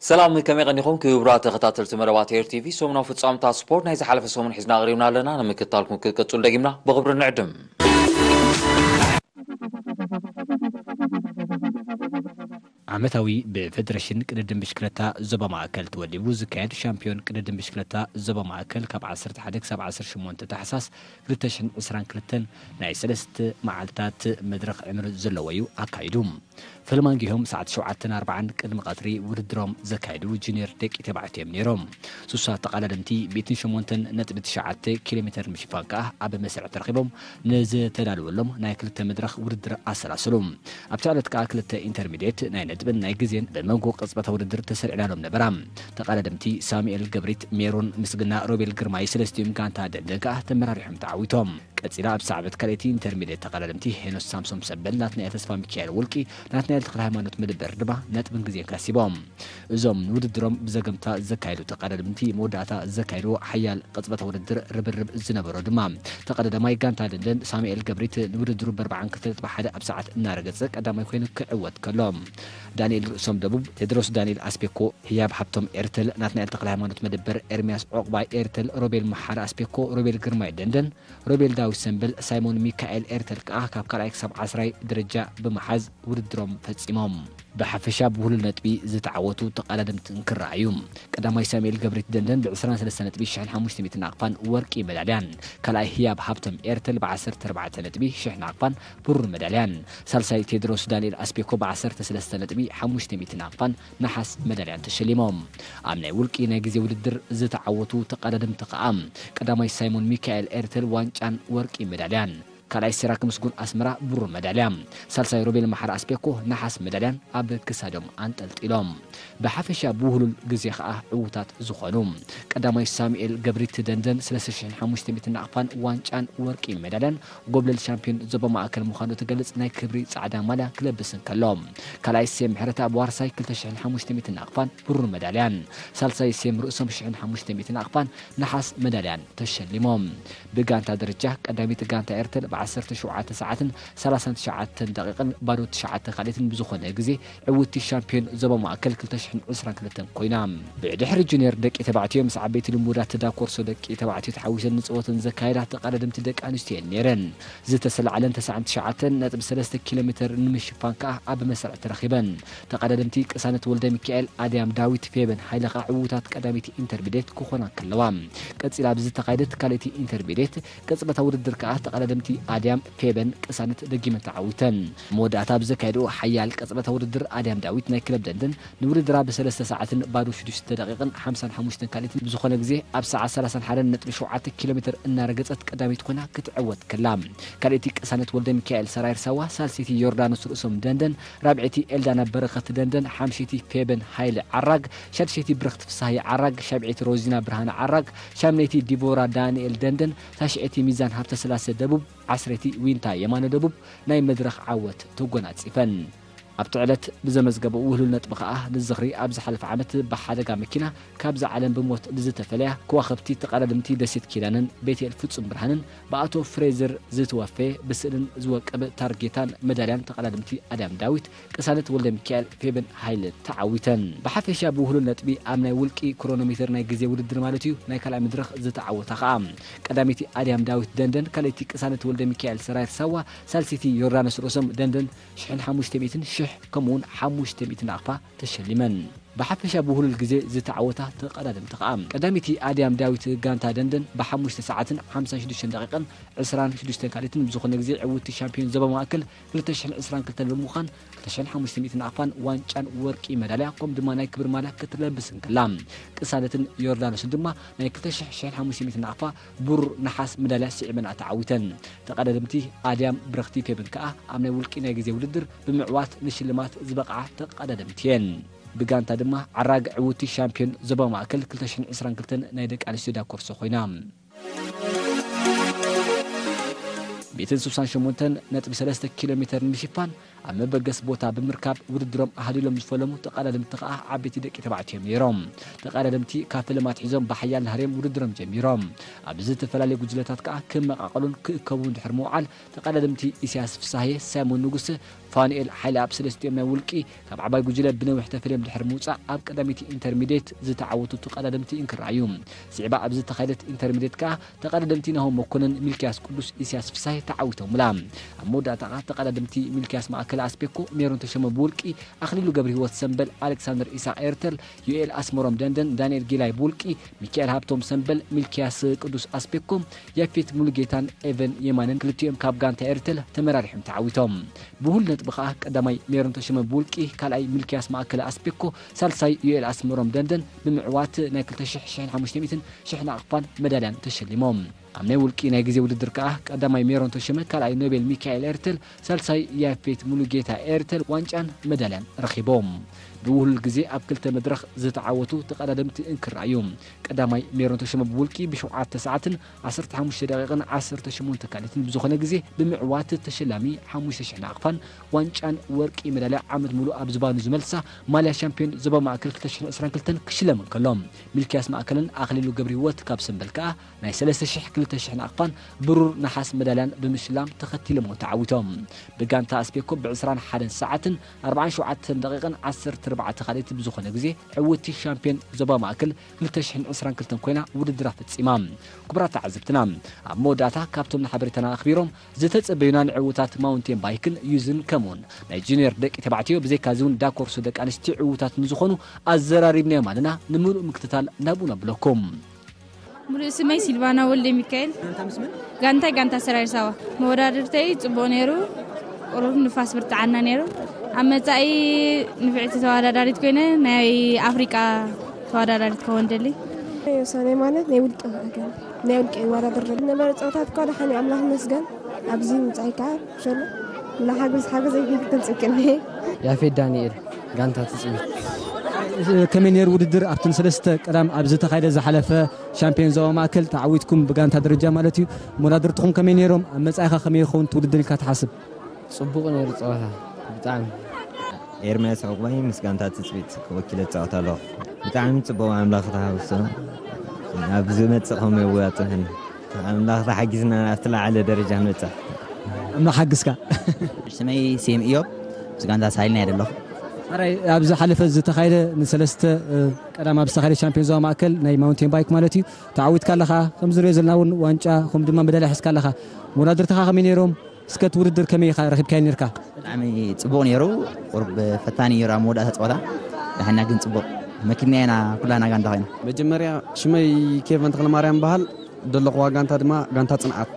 ሰላም፣ ከመይ ቀኒኹም ክቡራት ተኸታተልቲ መደባት ኤር ቲቪ? ሰሙናዊ ፍጻመታት ስፖርት ናይ ዝሓለፈ ሰሙን ሒዝና ኣቕሪብና ኣለና። ንምክትታልኩም ክትቀጽሉ ደጊምና ብኽብሪ ንዕድም። ዓመታዊ ብፌደሬሽን ቅድድም ብሽክለታ ዞባ ማእከል ተወዲቡ ዝካየድ ሻምፒዮን ቅድድም ብሽክለታ ዞባ ማእከል ካብ ዓሰርተ ሓደ ክሳብ ዓሰርተ ሸሞንተ ታሕሳስ ክልተ ሽሕን ዕስራን ክልተን ናይ ሰለስተ መዓልታት መድረኽ ዕምር ዘለዎ እዩ ኣካይዱ። ፈለማ ንጊሆም ሰዓት ሸውዓተን ኣርባዓን ቅድሚ ቀትሪ ውድድሮም ዘካየዱ ጁኒየር ደቂ ተባዕትዮ እዮም ነይሮም። ሱሳ ተቐዳደምቲ ሚእትን ሸሞንተን ነጥቢ ትሽዓተ ኪሎ ሜትር ንምሽፋን ከኣ ኣብ መስርዕ ተረኺቦም ንዝተዳለወሎም ናይ ክልተ መድረኽ ውድድር ኣሰላሰሉ። ኣብቲ ዕለት ከኣ ክልተ ኢንተርሚድየት ናይ ነጥብን ናይ ግዜን ብመንጎ ቅጽበታ ውድድር ተሰሪዕናሎም ነበራ። ተቐዳደምቲ ሳሙኤል ገብሪት፣ ሜሮን ምስግና፣ ሮቤል ግርማይ ሰለስቲኦም ጋንታ ደንደን ከኣ ተመራሪሖም ተዓዊቶም። ቀጺላ ኣብ ሳዕበት ካልኣይቲ ኢንተርሚድየት ተቐዳደምቲ ሄኖስ ሳምሶም ሰበል፣ ናትናኤል ተስፋ ሚካኤል ውልቂ፣ ናትናኤል ተኽለ ሃይማኖት መደበር ድማ ነጥብን ግዜን ከሲቦም። እዞም ንውድድሮም ብዘገምታ ዘካየዱ ተቐዳደምቲ መወዳእታ ዘካየድዎ ሓያል ቅጽበታ ውድድር ርብርብ ዝነበሮ ድማ ተቐዳዳማይ ጋንታ ደንደን ሳሙኤል ገብሪት ንውድድሩ ብኣርባዓን ክልተ ነጥቢ ሓደ ኣብ ሰዓት እናረገጸ ቀዳማይ ኮይኑ ክዕወት ከሎ፣ ዳንኤል ርእሶም ደቡብ፣ ቴድሮስ ዳንኤል ኣስፔኮ፣ ህያብ ሃብቶም ኤርተል፣ ናትናኤል ተኽለ ሃይማኖት መደበር፣ ኤርሚያስ ዑቕባይ ኤርተል፣ ሮቤል መሓሪ ኣስፔኮ፣ ሮቤል ግርማይ ደንደን፣ ሮቤል ዳዊት ሰምበል፣ ሳይሞን ሚካኤል ኤርተል ከኣ ካብ ካልኣይ ክሳብ ዓስራይ ደረጃ ብምሓዝ ውድድሮም ፈጺሞም። ብሓፈሻ ብውህሉል ነጥቢ ዝተዓወቱ ተቐዳደምቲ እንክረኣዩ፣ ቀዳማይ ሳሙኤል ገብሪት ደንደን ብ ዕስራን ሰለስተን ነጥቢ ሽሕን ሓሙሽተ ሚእትን ናቕፋን ወርቂ መዳልያን፣ ካልኣይ ህያብ ሃብቶም ኤርተል ብ ዓሰርተ ኣርባዕተ ነጥቢ ሽሕ ናቕፋን ብሩር መዳልያን፣ ሳልሳይ ቴድሮስ ዳንኤል ኣስቤኮ ብ ዓሰርተ ሰለስተ ነጥቢ ሓሙሽተ ሚእቲ ናቕፋን ነሓስ መዳልያን ተሸሊሞም። ኣብ ናይ ውልቂ ናይ ግዜ ውድድር ዝተዓወቱ ተቐዳደምቲ ከኣ፣ ቀዳማይ ሳይሞን ሚካኤል ኤርተል ዋንጫን ወርቂ መዳልያን፣ ካልኣይ ሲራክ ምስጉን ኣስመራ ብሩር መዳልያ፣ ሳልሳይ ሮቤል መሓሪ ኣስቤኮ ነሓስ መዳልያን ኣብ ክሳዶም ኣንጠልጢሎም። ብሓፈሻ ብውህሉል ግዜ ከኣ ዕዉታት ዝኾኑ፣ ቀዳማይ ሳሙኤል ገብሪት ደንደን ሰለስተ ሽሕን ሓሙሽተ ሚእትን ናቕፋን ዋንጫን ወርቂ መዳልያን ጎብለል ሻምፒዮን ዞባ ማእከል ምዃኑ ትገልጽ ናይ ክብሪ ጻዕዳ ማልያ ክለብስ እንከሎ፣ ካልኣይ ሴም ምሕረት ኣብ ዋርሳይ ክልተ ሽሕን ሓሙሽተ ሚእትን ናቕፋን ብሩር መዳልያን፣ ሳልሳይ ሴም ርእሶም ሽሕን ሓሙሽተ ሚእትን ናቕፋን ነሓስ መዳልያን ተሸሊሞም። ብጋንታ ደረጃ ቀዳሚት ጋንታ ኤርተል ብ ዓሰርተ ሸውዓተ ሰዓትን ሰላሳን ትሽዓተን ደቂቕን ባዶ ትሽዓተ ካልኢትን ብዝኾነ ግዜ ዕውቲ ሻምፒዮን ዞባ ማእከል ክልተ ሽሕን ዕስራን ክልተን ኮይና። ብድሕሪ ጁኒየር ደቂ ተባዕትዮ ምስ ዓበይቲ ልሙዳት ዳኮርሶ ደቂ ተባዕትዮ ተሓዊሰን ንጸወተን ዘካየዳ ተቐዳደምቲ ደቂ ኣንስትዮ እየን ነይረን። ዝተሰላዕለን ተስዓን ትሽዓተን ነጥቢ ሰለስተ ኪሎ ሜትር ንምሽፋን ከኣ ኣብ መስርዕ ተረኺበን። ተቐዳደምቲ ቅሳነት ወልደ ሚካኤል፣ ኣድያም ዳዊት፣ ፌበን ሃይለ ከኣ ዕዉታት ቀዳመይቲ ኢንተርሚድየት ክኾና ከለዋ፣ ቀጺላ ብዝተኻየደት ካልኣይቲ ኢንተርሚድየት ቅጽበታ ውድድር ከኣ ተቐዳደምቲ ኣድያም፣ ፌበን፣ ቅሳነት ደጊመን ተዓዊተን። መወዳእታ ብዘካየድኦ ሓያል ቅጽበታ ውድድር ኣድያም ዳዊት ናይ ክለብ ደንደን ንውድድራ ብሰለስተ ሰዓትን ባዶ ሽዱሽተ ደቂቕን ሓምሳን ሓሙሽተን ካልኢትን ብዝኾነ ግዜ ኣብ ሰዓት ሰላሳን ሓደን ነጥቢ ሸውዓተ ኪሎ ሜትር እናረገጸት ቀዳመይቲ ኮይና ክትዕወት ከላ፣ ካልኣይቲ ቅሳነት ወልደ ሚካኤል ሰራይር ሳዋ፣ ሳልሰይቲ ዮርዳኖስ ርእሶም ደንደን፣ ራብዐይቲ ኤልዳና በረኸት ደንደን፣ ሓምሸይቲ ፌበን ሃይለ ዓራግ፣ ሻድሸይቲ ብርኽቲ ፍስሃየ ዓራግ፣ ሻብዐይቲ ሮዚና ብርሃነ ዓራግ፣ ሻምነይቲ ዲቦራ ዳንኤል ደንደን፣ ታሽዐይቲ ሚዛን ሃብተስላሰ ደቡብ፣ ዓስረይቲ ዊንታ የማነ ደቡብ ናይ መድረኽ ዓወት ተጎናጺፈን። ኣብቲ ዕለት ብዘመዝገበ ውህሉል ነጥቢ ከኣ ንዝኽሪ ኣብ ዝሓለፈ ዓመት ብሓደጋ መኪና ካብዛ ዓለም ብሞት ንዝተፈለያ ከዋኽብቲ ተቐዳደምቲ ደሴት ኪዳነን ቤትኤል ፍጹም ብርሃንን ብኣቶ ፍሬዘር ዝተወፈየ ብስእልን ዝወቀበ ታርጌታን መዳልያን ተቐዳደምቲ ኣድያም ዳዊት፣ ቅሳነት ወልደ ሚካኤል፣ ፌበን ሃይለ ተዓዊተን። ብሓፈሻ ብውህሉል ነጥቢ ኣብ ናይ ውልቂ ክሮኖሜተር ናይ ግዜ ውድድር ማለት እዩ ናይ ካልኣይ መድረኽ ዝተዓወታ ከኣ ቀዳመይቲ ኣድያም ዳዊት ደንደን፣ ካልኣይቲ ቅሳነት ወልደ ሚካኤል ሰራየር ሳዋ፣ ሳልሰይቲ ዮርዳኖስ ርእሶም ደንደን ሽሕን ሓሙሽተ ሚእትን ሽሕ ከምኡውን ሓሙሽተ ሚእቲ ናቕፋ ተሸሊመን። ብሓፈሻ ብውህሉል ግዜ ዝተዓወታ ተቐዳደምቲ ከኣ ቀዳመይቲ ኣድያም ዳዊት ጋንታ ደንደን ብሓሙሽተ ሰዓትን ሓምሳን ሽዱሽተን ደቂቕን ዕስራን ሽዱሽተን ካልኢትን ብዝኾነ ግዜ ዕውቲ ሻምፒዮን ዞባ ማእከል ክልተ ሽሕን ዕስራን ክልተን ብምዃን ክልተ ሽሕን ሓሙሽተ ሚእትን ናቕፋን ዋንጫን ወርቂ መዳልያ ከምኡ ድማ ናይ ክብሪ ማልያ ክትለብስ እንከላ፣ ቅሳነትን ዮርዳኖስን ድማ ናይ ክልተ ሽሕ ሽሕን ሓሙሽተ ሚእትን ናቕፋ ብሩር ነሓስ መዳልያ ስዒበን ተዓዊተን። ተቐዳደምቲ ኣድያም ብረኽቲ ፌብን ከኣ ኣብ ናይ ውልቂ ናይ ግዜ ውድድር ብምዕዋት ንሽልማት ዝበቕዓ ተቐዳደምቲ እየን። ብጋንታ ድማ ዓራግ ዕውቲ ሻምፒዮን ዞባ ማእከል ክልተ ሽሕን ዕስራን ክልተን ናይ ደቂ ኣንስትዮ ዳኮርሶ ኮይና። ሚእትን ስሳን ሸሞንተን ነጥቢ ሰለስተ ኪሎ ሜትር ንምሽፋን ኣብ መበገሲ ቦታ ብምርካብ ውድድሮም ኣህሊሎም ዝፈለሙ ተቐዳደምቲ ከኣ ዓበይቲ ደቂ ተባዕትዮ እዮም ነይሮም። ተቐዳደምቲ ካብ ፈለማ ኣትሒዞም ብሓያል ናህርዮም ውድድሮም ጀሚሮም። ኣብ ዝተፈላለየ ጉጅለታት ከኣ ክመቓቐሉን ክእከቡን ድሕሪ ምውዓል፣ ተቐዳደምቲ ኢሳያስ ፍሳሃየ፣ ሳይሞን ንጉሰ፣ ፋኑኤል ሓይለኣብ ሰለስቲኦም ናይ ውልቂ ካብ ዓባይ ጉጅለ ብነዊሕ ተፈልዮም ድሕሪ ምውጻእ፣ ኣብ ቀዳመይቲ ኢንተርሚድየት ዝተዓወቱ ተቐዳደምቲ እንክርኣዩ። ስዒባ ኣብ ዝተኻየደት ኢንተርሚድየት ከኣ ተቐዳደምቲ ናሆም መኮነን፣ ሚልክያስ ቅዱስ፣ ኢሳያስ ፍሳሃየ ተዓዊቶምላ። ኣብ መወዳእታ ከኣ ተቐዳደምቲ ሚልክያስ ማእከለ ኣስፔኮ፣ ሜሮን ተሸመ ብውልቂ፣ ኣኽሊሉ ገብረሂወት ሰምበል፣ ኣሌክሳንደር ኢሳቕ ኤርተል፣ ዮኤል ኣስመሮም ደንደን፣ ዳንኤል ጊላይ ብውልቂ፣ ሚካኤል ሃብቶም ሰምበል፣ ሚልክያስ ቅዱስ ኣስፔኮ፣ ያፌት ሙሉጌታን ኤቨን የማነን ክልቲኦም ካብ ጋንታ ኤርተል ተመራሪሖም ተዓዊቶም። ብውህሉል ነጥቢ ከኣ ቀዳማይ ሜሮን ተሸመ ብውልቂ፣ ካልኣይ ሚልክያስ ማእከለ ኣስፔኮ፣ ሳልሳይ ዮኤል ኣስመሮም ደንደን ብምዕዋት ናይ ክልተ ሽሕ፣ ሽሕን ሓሙሽተ ሚእትን፣ ሽሕ ናቕፋን መዳልያን ተሸሊሞም። ኣብ ናይ ውልቂ ናይ ግዜ ውድድር ከኣ ቀዳማይ ሜሮን ተሸመ፣ ካልኣይ ኖቤል ሚካኤል ኤርተል፣ ሳልሳይ ያፌት ሙሉጌታ ኤርተል ዋንጫን መዳልያን ረኺቦም። ብውህሉል ግዜ ኣብ ክልተ መድረኽ ዝተዓወቱ ተቐዳደምቲ እንክርኣዩ። ቀዳማይ ሜሮን ተሸመ ብውልቂ ብሸውዓተ ሰዓትን ዓሰርተ ሓሙሽተ ደቂቕን ዓሰርተ ሸሞንተ ካሊትን ብዝኾነ ግዜ ብምዕዋት ተሸላሚ ሓሙሽተ ሽሕ ናቕፋን ዋንጫን ወርቂ መዳልያ ዓመት ሙሉእ ኣብ ዝባኑ ዝመልሳ ማልያ ሻምፒዮን ዞባ ማእከል ክልተ ሽሕን ዕስራን ክልተን ክሽለም እንከሎ፣ ሚልክያስ ማእከልን ኣኽሊሉ ገብረሂወት ካብ ሰምበል ከኣ ናይ ሰለስተ ሽሕ፣ ክልተ ሽሕ ናቕፋን ብሩር ነሓስ መዳልያን ብምሽላም ተኸቲሎምዎ ተዓዊቶም። ብጋንታ ኣስፔኮ ብዕስራን ሓደን ሰዓትን ኣርባዓን ሸውዓተን ደቂቕን ዓሰርተ ኣርባዕተ ካልኢት ብዝኾነ ግዜ ዕውትቲ ሻምፒዮን ዞባ ማእከል ክልተ ሽሕን ዕስራን ክልተን ኮይና ውድድራ ፈጺማ። ክቡራት ተዓዘብትና፣ ኣብ መወዳእታ ካብቶም ንሓበሬታና ኣኽቢሮም ዝተጸበዩና ንዕዉታት ማውንቴን ባይክን ዩዝን ከምኡውን ናይ ጁኒየር ደቂ ተባዕትዮ ብዘይካዚ እውን ዳኮርሶ ደቂ ኣንስትዮ ዕዉታት ንዝኾኑ ኣዘራሪብናዮም ኣለና። ንምሉእ ምክትታል ናብኡ ነብለኩም። ሙሉእ ስመይ ሲልቫና ወልደ ሚካኤል። ጋንታይ ጋንታ ሰራዊት ሳዋ። መወዳድርተይ ጽቡቕ ነይሩ። ቁሩብ ንፋስ ብርትዓና ነይሩ። ኣብ መጻኢ ንፍዕቲ ተወዳዳሪት ኮይነ ናይ ኣፍሪቃ ተወዳዳሪት ክኸውን ደሊ። ዮሳኔ ማለት ናይ ውልቂ ማለት እዩ። ናይ ውልቂ ይወዳደር ዘሎ። ነበረ ጸወታት እኳ ደሓን እዩ፣ ኣምላኽ ይመስገን። ኣብዚ ምጻይ ከኣ ሸሎ ንሓግዝ ሓገዝ ኣይግብር ተምጽክኒ። ያፌት ዳንኤል፣ ጋንታ ትጽቢት። ከመይ ነይሩ ውድድር? ኣብቲ ንሰለስተ ቀዳም ኣብ ዝተኻየደ ዝሓለፈ ሻምፒዮን ዞባ ማእከል ተዓዊትኩም ብጋንታ ደረጃ ማለት እዩ። መወዳድርትኹም ከመይ ነይሮም? ኣብ መጻኢኻ ከመይ ይኸውን እቲ ውድድር ኢልካ ትሓስብ? ጽቡቕ ነይሩ ጸወታ ብጣዕሚ። ኤርምያስ ዕቑባይ ምስ ጋንታ ትጽቢት ወኪለ እጻወት ኣለኹ። ብጣዕሚ ጽቡቕ፣ ኣምላኽ ተሃብሶ። ኣብ ዝመጽእ ከምኡ የዋጽእን። ኣምላኽ ተሓጊዝና ኣብቲ ላዕለ ደረጃ ንበጽሕ። ኣምላኽ ሓግዝካ። ስመይ ሴም እዮብ፣ ምስ ጋንታ ሳይልና እየ ዘለኹ። ሕራይ፣ ኣብ ዝሓለፈ ዝተኻየደ ንሰለስተ፣ እ፣ ቀዳም ኣብ ዝተኻየደ ሻምፒዮን ዞባ ማእከል ናይ ማውንቴን ባይክ ማለት እዩ፣ ተዓዊትካ ኣለኻ። ከም ዝሪኦ ዘለና እውን ዋንጫ፣ ከምኡ ድማ መዳልያ ሒዝካ ኣለኻ። መወዳድርትኻ ከመይ ነይሮም? እስከ እቲ ውድድር ከመይ ኢኻ ረኺብካዮ ነይርካ? ብጣዕሚ ጽቡቕ ነይሩ። ቁሩብ ፈታኒ ነይሩ ኣብ መወዳእታ ጸወታ። ደሓና ግን ጽቡቕ። መኪና ኢና ኩላና ጋንታ ኮይና። መጀመርያ ሽመይ ኬቨን ተኽለማርያም በሃል። ዘለኹዋ ጋንታ ድማ ጋንታ ጽንዓት።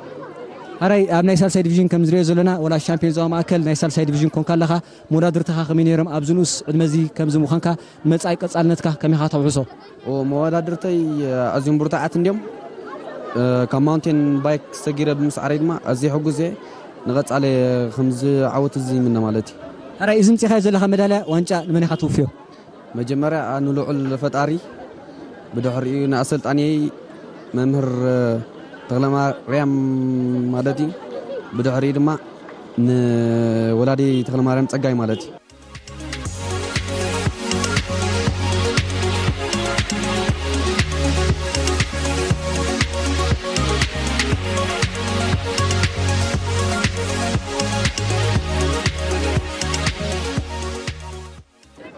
ሕራይ፣ ኣብ ናይ ሳልሳይ ዲቪዥን ከም ዝሪኦ ዘለና፣ ወላ ሻምፒዮን ዞባ ማእከል ናይ ሳልሳይ ዲቪዥን ኮንካ ኣለኻ። መወዳድርትኻ ከመይ ነይሮም? ኣብዚ ንኡስ ዕድመ እዚ ከምዚ ምዃንካ፣ ንመጻኢ ቀጻልነትካ ከመይ ኢኻ ተውሕሶ? ኦ፣ መወዳድርተይ ኣዝዮም ብርቱዓት እንድዮም። እ፣ ካብ ማውንቴን ባይክ ሰጊረ ብምስዓረይ ድማ ኣዝየ ሕጉስ እየ። ንቐጻሊ ከምዚ ዓወት እዚ ይምነ ማለት እዩ። ሕራይ፣ እዚ ምጺኻዮ ዘለኻ መዳልያ ዋንጫ ንመን ኢኻ ትውፍዮ? መጀመርያ ንልዑል ፈጣሪ፣ ብድሕሪኡ ንኣሰልጣኒየይ መምህር ተኽለማርያም ማለት እዩ። ብድሕሪኡ ድማ ንወላዲ ተኽለማርያም ጸጋይ ማለት እዩ።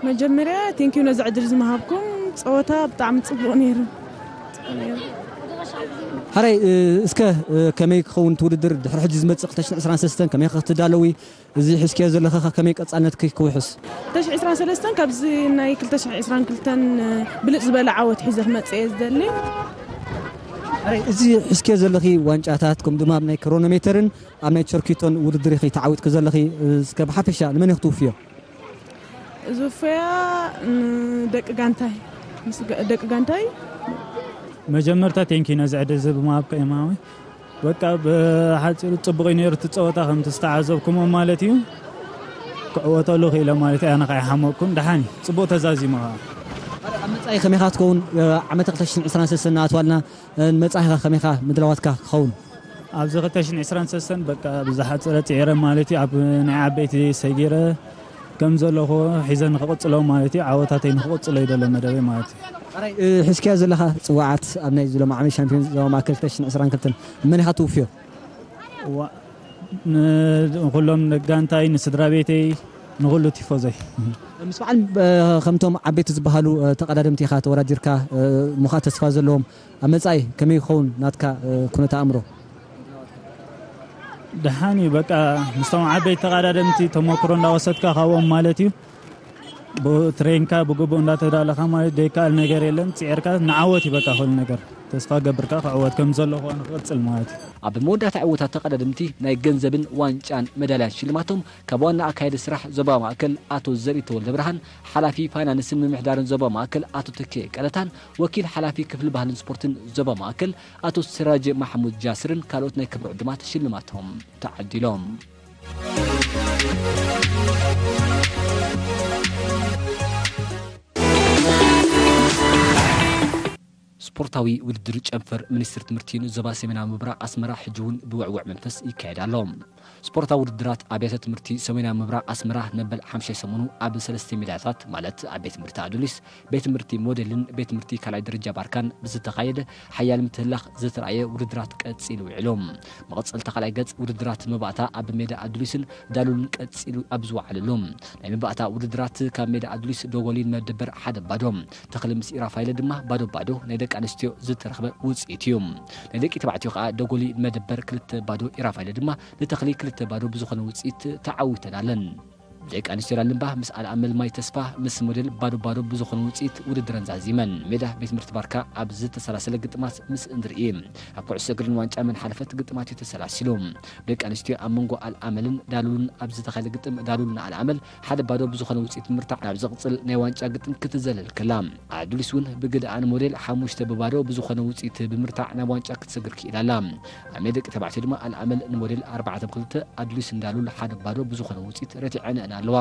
መጀመርያ ቴንኪዩ ነዚ ዕድል ዝመሃብኩም። ጸወታ ብጣዕሚ ጽቡቕ ነይሩ። ጽቡቕ ነይሩ። ሕራይ፣ እ፣ እስከ፣ እ፣ ከመይ ክኸውን እቲ ውድድር ድሕሪ ሕጂ ዝመጽእ ክልተ ሽሕን ዕስራን ሰለስተን ከመይ ክትዳለዊ፣ እዚ ሒዝክዮ ዘለኺ ከ ከመይ ቀጻልነትኪ ክውሕስ? ክልተ ሽሕን ዕስራን ሰለስተን ካብዚ ናይ ክልተ ሽሕን ዕስራን ክልተን ብልጽ ዝበለ ዓወት ሒዘ ክመጽእ እየ ዝደሊ። ሕራይ፣ እዚ ሒዝክዮ ዘለኺ ዋንጫታት፣ ከምኡ ድማ ኣብ ናይ ክሮኖሜተርን ኣብ ናይ ቸርኪቶን ውድድር ኢኺ ተዓዊትኪ ዘለኺ፣ እስከ ብሓፈሻ ንመን ኢኺ ትውፍዮ? ዝውፈያ ንደቂ ጋንታይ፣ ምስ ገ-፣ ደቂ ጋንታይ። መጀመርታ ቴንኪ ነዚ ዕድል እዚ ብምሃብካ እማዊ። በቃ ብሓጺሩ ጽቡቕ እዩ ነይሩ እቲ ጸወታ ከምቲ ዝተዓዘብኩሞ ማለት እዩ። ክዕወተሉ ክኢለ ማለት እዩ። ኣነ ከኣ ይሓመቅኩን ደሓን እዩ። ጽቡቕ ተዛዚሙ ከኣ። ኣብ መጻኢ ከመይ ኢኻ ትኸውን? ዓመተ ክልተ ሽሕን ዕስራን ሰለስተን እናኣትዋልና፣ ንመጻኢኻ ከመይ ኢኻ ምድላዋትካ ክኸውን? ኣብዚ ክልተ ሽሕን ዕስራን ሰለስተን በቃ ብዝሓፀረ ፅዒረ ማለት እዩ። ኣብ ናይ ዓበይቲ ሰጊረ ከም ዘለኹ ሒዘ ንክቕፅሎ ማለት እዩ። ዓወታተይ ንክቕፅሎ ይደሎ መደበይ ማለት እዩ። ሕራይ፣ እ፣ ሒዝካዮ ዘለኻ ጽዋዓት ኣብ ናይ ዝሎም ዓመት ሻምፒዮን ዞባ ማእከል ክልተ ሽሕን ዕስራን ክልተን መን ኢኻ ትውፍዮ? ዋ-፣ ን-፣ ንኹሎም ጋንታይ፣ ንስድራ ቤተይ፣ ንኹሉ ቲፎዘይ። ምስ በዓል፣ እ፣ ከምቶም ዓበይቲ ዝበሃሉ፣ እ፣ ተቐዳደምቲ ኢኻ ተወዳዲርካ፣ እ፣ ምዃ ተስፋ ዘለዎም ኣብ መጻኢ ከመይ ይኸውን ናትካ፣ እ፣ ኩነተ ኣእምሮ? ደሓን እዩ በቃ ምስቶም ዓበይቲ ተቐዳደምቲ ተመክሮ እንዳወሰድካ ካብኦም ማለት እዩ። ብትሬንካ ብግቡእ እንዳተዳለኻ ማለት ዘይከኣል ነገር የለን። ጽዒርካ ንዓወት እዩ በቃ ኩሉ ነገር። ተስፋ ገብርካ ክዕወት ከም ዘለኹ ንክቕጽል ማለት እዩ። ኣብ መወዳእታ ዕወታት ተቐዳደምቲ ናይ ገንዘብን ዋንጫን መዳልያን ሽልማቶም ካብ ዋና ኣካያዲ ስራሕ ዞባ ማእከል ኣቶ ዘርኢ ተወልደ ብርሃን፣ ሓላፊ ፋይናንስን ምምሕዳርን ዞባ ማእከል ኣቶ ተኬ ቀለታን፣ ወኪል ሓላፊ ክፍሊ ባህልን ስፖርትን ዞባ ማእከል ኣቶ ስራጅ ማሕሙድ ጃስርን ካልኦት ናይ ክብሪ ዕዱማት ሽልማቶም ተዓዲሎም። ስፖርታዊ ውድድር ጨንፈር ሚኒስትሪ ትምህርቲ ንዞባ ሰሜናዊ ምብራቕ ኣስመራ ሕጂ እውን ብውዕውዕ መንፈስ ይካየድ ኣሎ። ስፖርታዊ ውድድራት ኣብያተ ትምህርቲ ሰሜናዊ ምብራቕ ኣስመራ መበል ሓምሻይ ሰሙኑ ኣብ ሰለስተ ሜዳታት ማለት ኣብ ቤት ትምህርቲ ኣዱሊስ፣ ቤት ትምህርቲ ሞዴልን ቤት ትምህርቲ ካልኣይ ደረጃ ባርካን ብዝተኻየደ ሓያል ምትህላኽ ዝተራእየ ውድድራት ቀጺሉ ውዒሉ። መቐጸልታ ካልኣይ ገጽ ውድድራት መባእታ ኣብ ሜዳ ኣዱሊስን ዳሉልን ቀጺሉ ኣብ ዝወዓለሉ ናይ መባእታ ውድድራት ካብ ሜዳ ኣዱሊስ ዶጎሊ ንመደበር ሓደ ባዶ፣ ተኽሊ ምስ ኢራፋይለ ድማ ባዶ ባዶ ናይ ደቂ ኣንስትዮ ዝተረኽበ ውጽኢት እዩ። ናይ ደቂ ተባዕትዮ ከኣ ዶጎሊ ንመደበር ክልተ ባዶ፣ ኢራፋይለ ድማ ንተኽሊ ክልተ ባዶ ብዝኾነ ውጽኢት ተዓዊተናለን። ደቂ ኣንስትዮ ላልምባ ምስ ኣልኣመል ማይ ተስፋ ምስ ሞዴል ባዶ ባዶ ብዝኾነ ውጽኢት ውድድረን ዛዚመን። ሜዳ ቤት ትምህርቲ ባርካ ኣብ ዝተሰላሰለ ግጥማት ምስ እንድርኢ ኣብ ኩዕሶ እግርን ዋንጫ መን ሓለፈት ግጥማት እዩ ተሰላሲሉ። ደቂ ኣንስትዮ ኣብ መንጎ ኣልኣመልን ዳሉልን ኣብ ዝተኻየደ ግጥም ዳሉል ንኣልኣመል ሓደ ባዶ ብዝኾነ ውጽኢት ብምርታዕ ናብ ዝቕጽል ናይ ዋንጫ ግጥም ክትዘለል ከላ፣ ኣዱሊስ እውን ብግድኣ ንሞዴል ሓሙሽተ ብባዶ ብዝኾነ ውጽኢት ብምርታዕ ናብ ዋንጫ ክትሰግር ክኢላ ኣላ። ኣብ ናይ ደቂ ተባዕትዮ ድማ ኣልኣመል ንሞዴል ኣርባዕተ ብክልተ፣ ኣዱሊስ ንዳሉል ሓደ ባዶ ብዝኾነ ውጽኢት ረቲዐንአን ኣለዋ።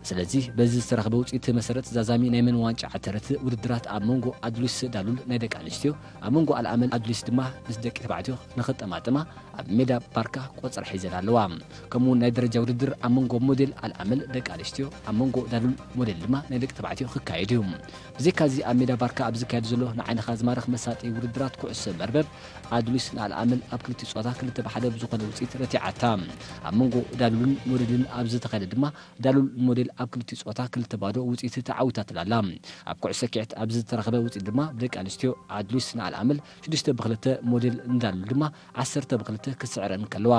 ስለዚ በዚ ዝተረኽበ ውጽኢት መሰረት ዛዛሚ ናይ መን ዋንጫ ዓተረት ውድድራት ኣብ መንጎ ኣዱሊስ ዳሉል ናይ ደቂ ኣንስትዮ፣ ኣብ መንጎ ኣልኣመል ኣዱሊስ ድማ ምስ ደቂ ተባዕትዮ ንኽጠማጠማ ኣብ ሜዳ ባርካ ቆጸራ ሒዘን ኣለዋ። ከምኡውን ናይ ደረጃ ውድድር ኣብ መንጎ ሞዴል ኣልኣመል ደቂ ኣንስትዮ፣ ኣብ መንጎ ዳሉል ሞዴል ድማ ናይ ደቂ ተባዕትዮ ክካየድ እዩ። ብዘይካዚ ኣብ ሜዳ ባርካ ኣብ ዝካየድ ዘሎ ንዓይንኻ ዝማርኽ መሳጢ ውድድራት ኩዕሶ መርበብ ኣዱሊስ ንኣልኣመል ኣብ ክልቲኡ ጸወታ ክልተ ብሓደ ብዝኾነ ውጽኢት ረቲዓታ። ኣብ መንጎ ዳሉልን ሞዴልን ኣብ ዝተኻየደ ድማ ዳሉል ሞዴል ኣብ ክልቲኡ ጸወታ ክልተ ባዶ ውጽኢት ተዓዊታትላ ኣላ። ኣብ ኩዕሶ ስኪዔት ኣብ ዝተረኽበ ውጽኢት ድማ ብደቂ ኣንስትዮ ኣዱሊስ ንኣልኣመል ሽዱሽተ ብክልተ፣ ሞዴል ንዳሉል ድማ ዓሰርተ ብክልተ ክስዕረን ከለዋ፣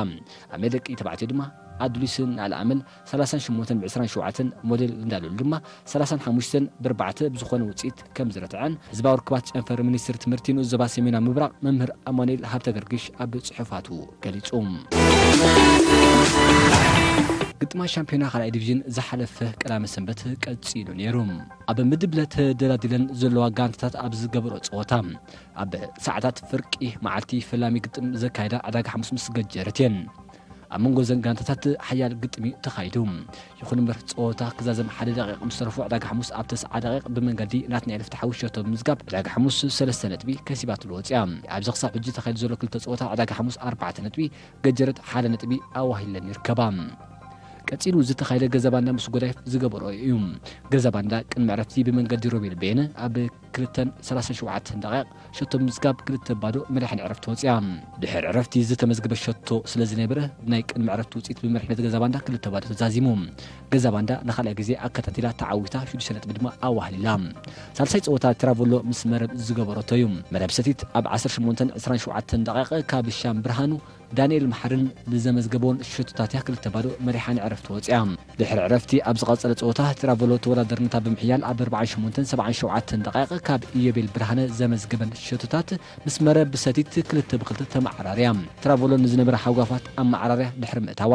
ኣብ ናይ ደቂ ተባዕትዮ ድማ ኣዱሊስ ንኣልኣመል ሰላሳን ሸሞንተን ብዕስራን ሸውዓተን፣ ሞዴል ንዳሉል ድማ ሰላሳን ሓሙሽተን ብኣርባዕተ ብዝኾነ ውጽኢት ከም ዝረትዐን ህዝባዊ ርክባት ጨንፈር ሚኒስትሪ ትምህርቲ ንኡስ ዞባ ሰሜናዊ ምብራቕ መምህር ኣማኑኤል ሃብተገርግሽ ኣብ ጽሑፋቱ ገሊጹ። ግጥማት ሻምፒዮና ካልኣይ ዲቪዥን ዝሓለፈ ቀዳመ ሰንበት ቀጺሉ ነይሩ። ኣብ ምድብ ለ ተደላዲለን ዘለዋ ጋንታታት ኣብ ዝገበሮ ጸወታ፣ ኣብ ሰዓታት ፍርቂ መዓልቲ ፈላሚ ግጥም ዘካየዳ ዕዳጋ ሓሙስ ምስ ገጀረት እየን። ኣብ መንጎ እዘን ጋንታታት ሓያል ግጥም እዩ ተኻይዱ። ይኹን እምበር፣ ጸወታ ክዛዘም ሓደ ደቂቕ ምስ ተረፎ፣ ዕዳጋ ሓሙስ ኣብ ተስዓ ደቂቕ ብመንገዲ ናትናኤል ፍትሓዊ ሸቶ ብምዝጋብ፣ ዕዳጋ ሓሙስ ሰለስተ ነጥቢ ከሲባትሉ ወጺኣ። ኣብዚ ክሳብ ሕጂ ተኻይዱ ዘሎ ክልተ ጸወታ፣ ዕዳጋ ሓሙስ ኣርባዕተ ነጥቢ፣ ገጀረት ሓደ ነጥቢ ኣዋሂለን ይርከባ። ቀጺሉ ዝተኻየደ ገዛ ባንዳ ምስ ጎዳይፍ ዝገበሮ እዩ። ገዛ ባንዳ ቅድሚ ዕረፍቲ ብመንገዲ ሮቤል በየነ ኣብ ክልተን ሰላሳን ሸውዓተን ደቂቕ ሸቶ ምዝጋብ ክልተ ባዶ መሪሓን ዕረፍቲ ወፂኣ። ድሕሪ ዕረፍቲ ዝተመዝገበ ሸቶ ስለ ዝነበረ ናይ ቅድሚ ዕረፍቲ ውፅኢት ብመሪሕነት ገዛ ባንዳ ክልተ ባዶ ተዛዚሙ። ገዛ ባንዳ ንኻልኣይ ግዜ ኣከታቲላ ተዓዊታ ሽዱሽተ ነጥቢ ድማ ኣዋህሊላ። ሳልሳይ ፀወታ ትራቮሎ ምስ መረብ ዝገበረቶ እዩ። መረብ ሰቲት ኣብ ዓሰርተ ሸሞንተን ዕስራን ሸውዓተን ደቂቕ ካብ ሻም ብርሃኑ ዳንኤል መሓርን ብዘመዝገቦን ሸቶታት እያ ክልተ ባዶ መሪሓ ንዕረፍቲ ወፂኣ። ድሕሪ ዕረፍቲ ኣብ ዝቐፀለ ፀወታ ትራቮሎ ተወዳደርነታ ብምሕያል ኣብ ኣርባዓን ሸሞንተን ሰብዓን ሸውዓተን ደቂቕ ካብ ኢዮቤል ብርሃነ ዘመዝገበን ሸቶታት ምስ መረብ ብሰቲት ክልተ ብክልተ ተመዓራርያ። ትራቮሎ ንዝነበረ ሃጓፋት ኣመዓራርያ ድሕሪ ምእታዋ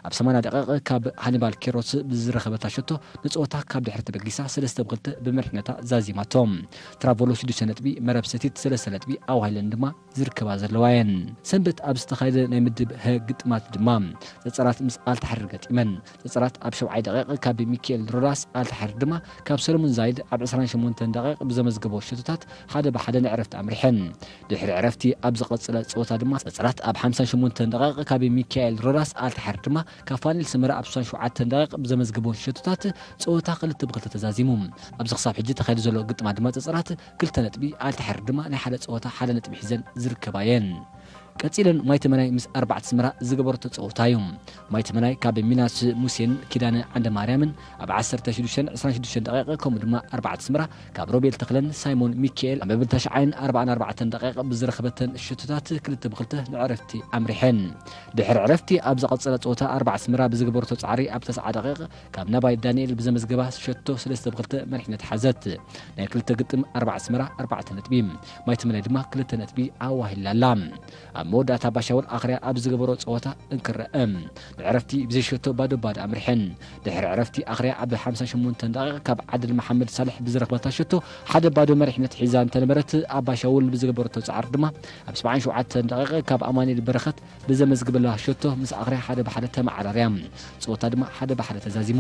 ኣብ ሰማንያ ደቂቕ ካብ ሃኒባል ኬሮስ ብዝረኸበታ ሸቶ ንፀወታ ካብ ድሕሪ ተበጊሳ ሰለስተ ብክልተ ብመሪሕነታ ዛዚማቶ። ትራቮሎ ሽዱሽተ ነጥቢ፣ መረብ ሰቲት ሰለስተ ነጥቢ ኣዋሂለን ድማ ዝርከባ ዘለዋ እየን። ሰንበት ኣብ ዝተኻየደ ናይ ምድብ ሀ ግጥማት ድማ ጸጸራት ምስ ኣልታሕሪር ገጢመን። ጸጸራት ኣብ ሸውዓይ ደቂቕ ካብ ሚካኤል ሮዳስ ኣልተሓር ድማ ካብ ሰለሙን ዛይድ ኣብ ዕስራን ሸሞንተን ደቂቕ ብዘመዝገቦ ሸቶታት ሓደ ብሓደ ንዕረፍቲ ኣምሪሐን። ድሕሪ ዕረፍቲ ኣብ ዝቐጸለ ጸወታ ድማ ጸጸራት ኣብ ሓምሳን ሸሞንተን ደቂቕ ካብ ሚካኤል ሮዳስ ኣልተሓር ድማ ካብ ፋኒል ሰመራ ኣብ ሱሳን ሸውዓተን ደቂቕ ብዘመዝገቦ ሸቶታት ጸወታ ክልተ ብክልተ ተዛዚሙ። ኣብዚ ክሳብ ሕጂ ተኻይዱ ዘሎ ግጥማት ድማ ጸጸራት ክልተ ነጥቢ ኣልተሓር ድማ ናይ ሓደ ጸወታ ሓደ ነጥቢ ሒዘን ዝርከባ እየን። ቀጺለን ማይ ተመናይ ምስ ኣርባዕተ ኣስመራ ዝገበረቶ ጸወታ እዩ። ማይ ተመናይ ካብ ሚናስ ሙሴን ኪዳነ ዓንደ ማርያምን ኣብ ዓሰርተ ሽዱሽተን ዕስራን ሽዱሽተን ደቂቕ ከምኡ ድማ ኣርባዕተ ኣስመራ ካብ ሮቤል ተኽለን ሳይሞን ሚካኤል ኣብ መብል ተሽዓይን ኣርባዕን ኣርባዕተን ደቂቕ ብዝረኸበተን ሽቶታት ክልተ ብክልተ ንዕረፍቲ ኣምሪሐን። ድሕሪ ዕረፍቲ ኣብ ዝቐጸለ ጸወታ ኣርባዕተ ኣስመራ ብዝገበረቶ ጻዕሪ ኣብ ተስዓ ደቂቕ ካብ ናባይ ዳንኤል ብዘመዝገባ ሸቶ ሰለስተ ብክልተ መሪሕነት ሓዘት። ናይ ክልተ ግጥም ኣርባዕተ ኣስመራ ኣርባዕተ ነጥቢ፣ ማይ ተመናይ ድማ ክልተ ነጥቢ ኣዋሂላ ኣላ። ኣብ መወዳእታ ባሻውል ኣኽርያ ኣብ ዝገበሮ ጸወታ እንክረአ ንዕረፍቲ ብዘይሸቶ ባዶ ባዶ ኣምሪሐን። ድሕሪ ዕረፍቲ ኣኽርያ ኣብ ሓምሳን ሸሞንተን ደቂቕ ካብ ዓድል መሓመድ ሳልሕ ብዝረኽበታ ሸቶ ሓደ ባዶ መሪሕነት ሒዛ እንተነበረት፣ ኣብ ባሻውል ብዝገበረቶ ጻዕሪ ድማ ኣብ ሰብዓን ሸውዓተን ደቂቕ ካብ ኣማኑኤል በረኸት ብዘመዝግበላ ሸቶ ምስ ኣኽርያ ሓደ ብሓደ ተመዓራርያ። ጸወታ ድማ ሓደ ብሓደ ተዛዚሙ።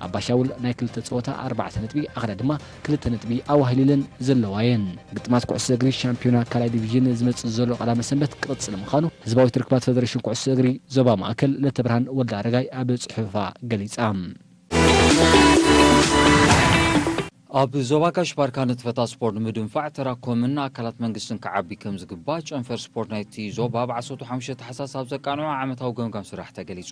ኣባሻውል ናይ ክልተ ጸወታ ኣርባዕተ ነጥቢ፣ ኣኽርያ ድማ ክልተ ነጥቢ ኣዋሂሉለን ዘለዋ እየን። ግጥማት ኩዕሶ እግሪ ሻምፒዮና ካልኣይ ዲቪዥን ዝመጽእ ዘሎ ቀዳመ ሰንበት ክቕጽል ምዃኑ ህዝባዊት ርክባት ፈደሬሽን ኩዕሶ እግሪ ዞባ ማእከል ለተብርሃን ወልደ ኣረጋይ ኣብ ጽሑፋ ገሊጻ። ኣብ ዞባ ጋሽ ባርካ ንጥፈታት ስፖርት ንምድንፋዕ ተራ ኮምን ኣካላት መንግስትን ክዓቢ ከም ዝግባእ ጨንፈር ስፖርት ናይቲ ዞባ ኣብ ዓሰርተ ሓሙሽተ ታሕሳስ ኣብ ዘቃንዖ ዓመታዊ ገምጋም ስራሕ ተገሊጹ።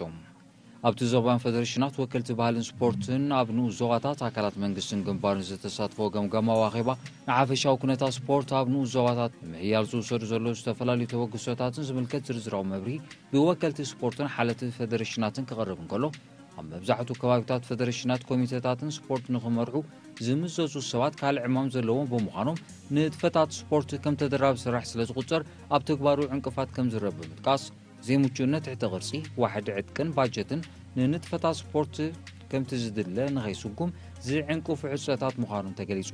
ኣብቲ ዞባን ፈደሬሽናት ወከልቲ ባህልን ስፖርትን ኣብ ንኡስ ዞባታት ኣካላት መንግስትን ግንባርን ዝተሳትፎ ገምጋማዊ ኣኼባ ንሓፈሻዊ ኩነታት ስፖርት ኣብ ንኡስ ዞባታት ንምሕያል ዝውሰዱ ዘለዉ ዝተፈላለዩ ተበግሶታትን ዝምልከት ዝርዝራዊ መብርሂ ብወከልቲ ስፖርትን ሓለፍቲ ፈደሬሽናትን ክቐርብ እንከሎ፣ ኣብ መብዛሕትኡ ከባቢታት ፈደሬሽናት ኮሚተታትን ስፖርት ንኽመርሑ ዝምዘዙ ሰባት ካልእ ዕማም ዘለዎም ብምዃኖም ንጥፈታት ስፖርት ከም ተደራቢ ስራሕ ስለ ዝቑጸር ኣብ ተግባሩ ዕንቅፋት ከም ዝረብ ብምጥቃስ፣ ዘይምቹእነት ትሕተ ቅርጺ፣ ዋሕዲ ዕጥቅን ባጀትን ንንጥፈታት ስፖርት ከምቲ ዝድለ ንኸይስጉም ዝዕንቅፉ ሕጽረታት ምዃኖም ተገሊጹ።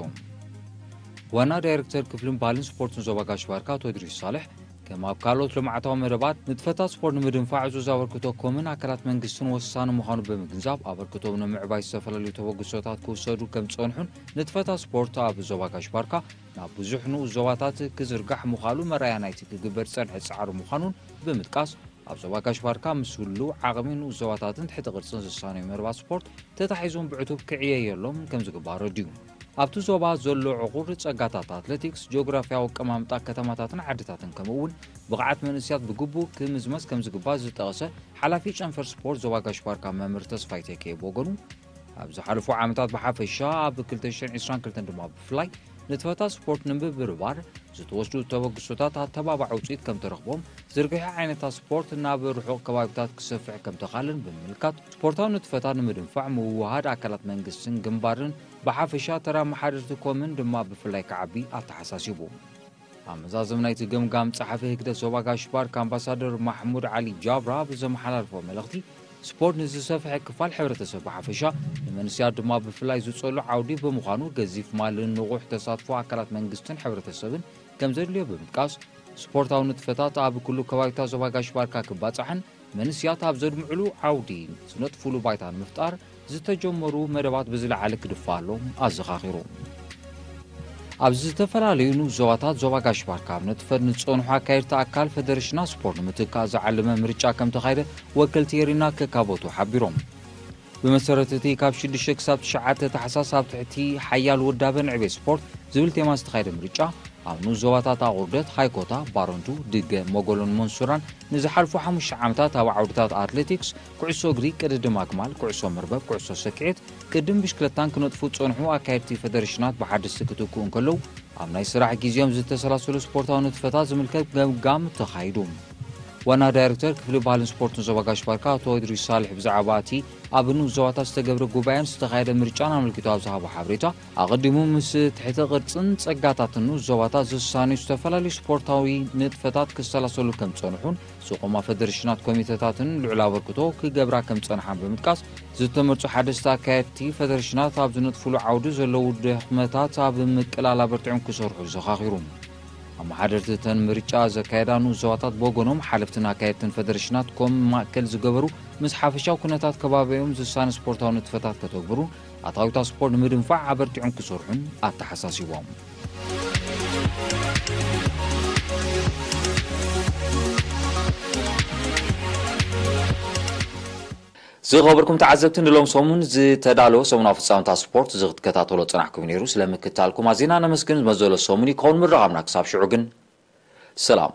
ዋና ዳይሬክተር ክፍልን ባህልን ስፖርትን ዞባ ጋሽ ባርካ ኣቶ እድሪስ ሳልሕ፣ ከም ኣብ ካልኦት ልምዓታዊ መደባት ንጥፈታት ስፖርት ንምድንፋዕ ዕዙዝ ኣበርክቶ ኮምን ኣካላት መንግስትን ወሳኒ ምዃኑ ብምግንዛብ፣ ኣበርክቶም ንምዕባይ ዝተፈላለዩ ተበግሶታት ክውሰዱ ከም ዝጸንሑን ንጥፈታት ስፖርት ኣብ ዞባ ጋሽ ባርካ ናብ ብዙሕ ንኡስ ዞባታት ክዝርጋሕ ምዃሉ መርኣያ ናይቲ ክግበር ዝጸንሐ ጻዕሪ ምዃኑን ብምጥቃስ፣ ኣብ ዞባ ጋሽ ባርካ ምስ ህሉው ዓቕሚ ንኡስ ዞባታትን ትሕተ ቅርጽን ዝሳነዩ መደባት ስፖርት ተታሒዞም ብዕቱብ ክዕየየሎም ከም ዝግባእ ኣረድዩ። ኣብቲ ዞባ ዘሎ ዕቑር ጸጋታት ኣትሌቲክስ፣ ጂኦግራፍያዊ ኣቀማምጣ ከተማታትን ዓድታትን ከምኡ እውን ብቕዓት መንእሰያት ብግቡእ ክምዝመዝ ከም ዝግባእ ዝጠቐሰ ሓላፊ ጨንፈር ስፖርት ዞባ ጋሽ ባርካ መምህር ተስፋይ ተከየ ብወገኑ፣ ኣብ ዝሓለፉ ዓመታት ብሓፈሻ ኣብ ክልተ ሽሕን ዕስራን ክልተን ድማ ብፍላይ ንጥፈታት ስፖርት ንምብርባር ዝተወስዱ ተበግሶታት ኣተባባዒ ውፅኢት ከም ተረኽቦም ዝርግሐ ዓይነታት ስፖርት ናብ ርሑቕ ከባቢታት ክሰፍሕ ከም ተኻልን ብምምልካት ስፖርታዊ ንጥፈታት ንምድንፋዕ ምውህሃድ ኣካላት መንግስትን ግንባርን ብሓፈሻ ተራ መሓደርቲ ኮምን ድማ ብፍላይ ክዓቢ ኣተሓሳሲቡ። ኣብ መዛዘም ናይቲ ገምጋም ጸሓፊ ህግደፍ ዞባ ጋሽ ባርካ ኣምባሳደር ማሕሙድ ዓሊ ጃብራ ብዘመሓላልፎ መልእኽቲ፣ ስፖርት ንዝሰፍሐ ክፋል ሕብረተሰብ ብሓፈሻ ንመንስያት ድማ ብፍላይ ዝጸሉ ዓውዲ ብምዃኑ ገዚፍ ማልን ንቑሕ ተሳትፎ ኣካላት መንግስትን ሕብረተሰብን ከም ዘድልዮ ብምጥቃስ፣ ስፖርታዊ ንጥፈታት ኣብ ኩሉ ከባቢታት ዞባ ጋሽ ባርካ ክባጻሕን መንስያት ኣብ ዘድምዕሉ ዓውዲ ዝነጥፉሉ ባይታ ንምፍጣር ዝተጀመሩ መደባት ብዝለዓለ ክድፋኣሎም ኣዘኻኺሩ። ኣብ ዝተፈላለዩ ንኡስ ዞባታት ዞባ ጋሽ ባርካ ኣብ ንጥፈት ንዝጸንሑ ኣካየድቲ ኣካል ፈደሬሽናት ስፖርት ንምትካእ ዝዓለመ ምርጫ ከም ተኻየደ ወከልቲ ኤሪና ከካቦቱ ሓቢሮም። ብመሰረት እቲ ካብ ሽዱሽተ ክሳብ ትሽዓተ ታሕሳስ ኣብ ትሕቲ ሓያል ውዳበን ዕቤት ስፖርት ዝብል ቴማ ዝተኻየደ ምርጫ፣ ኣብ ንኡስ ዞባታት ኣቑርደት፣ ሃይኮታ፣ ባረንቱ፣ ድገ፣ መጎሎን መንሱራን ንዝሓልፉ ሓሙሽተ ዓመታት ኣብ ዓውድታት ኣትሌቲክስ፣ ኩዕሶ እግሪ፣ ቅድድም ኣግማል፣ ኩዕሶ መርበብ፣ ኩዕሶ ሰኪዔት፣ ቅድድም ብሽክለታን ክነጥፉ ዝጸንሑ ኣካየድቲ ፈደሬሽናት ብሓደስቲ ክትክኡ እንከለዉ፣ ኣብ ናይ ስራሕ ግዜኦም ዝተሰላሰሉ ስፖርታዊ ንጥፈታት ዝምልከት ገምጋም ተኻይዱ። ዋና ዳይሬክተር ክፍሊ ባህልን ስፖርትን ዞባ ጋሽ ባርካ ኣቶ እድሪስ ሳልሕ ብዛዕባ እቲ ኣብ ንኡስ ዞባታት ዝተገብረ ጉባኤን ዝተኻየደ ምርጫን ኣመልኪቱ ኣብ ዝሃቦ ሓበሬታ፣ ኣቐዲሙ ምስ ትሕተ ቅርጽን ጸጋታትን ንኡስ ዞባታት ዝሳነዩ ዝተፈላለዩ ስፖርታዊ ንጥፈታት ክሰላሰሉ ከም ዝጸንሑን ዝቖማ ፈደሬሽናት ኮሚተታትን ልዑል ኣበርክቶ ክገብራ ከም ዝጸንሓን ብምጥቃስ፣ ዝተመርጹ ሓደስቲ ኣካየድቲ ፈደሬሽናት ኣብ ዝነጥፉሉ ዓውዲ ዘለዉ ድኽመታት ኣብ ምቅላል ኣበርቲዖም ክሰርሑ ዘኻኺሩ። ኣመሓደርቲ እተን ምርጫ ዘካየዳ ንኡስ ዞባታት ብወገኖም፣ ሓለፍትን ኣካየድትን ፈደሬሽናት ኮም ማእከል ዝገበሩ ምስ ሓፈሻዊ ኩነታት ከባቢኦም ዝሳነ ስፖርታዊ ንጥፈታት ከተግብሩ፣ ኣታዊታት ስፖርት ንምድንፋዕ ኣበርቲዖም ክሰርሑን ኣተሓሳሲቦም። ዝኸበርኩም ተዓዘብቲ፣ ንሎም ሰሙን ዝተዳለወ ሰሙናዊ ፍጻመታት ስፖርት ዝክትከታተሎ ጽናሕኩም ነይሩ። ስለምክታልኩም ኣዚና ነመስግን። መዘሎ ሰሙን ይከውን ምርኻብና። ክሳብ ሽዑ ግን ሰላም።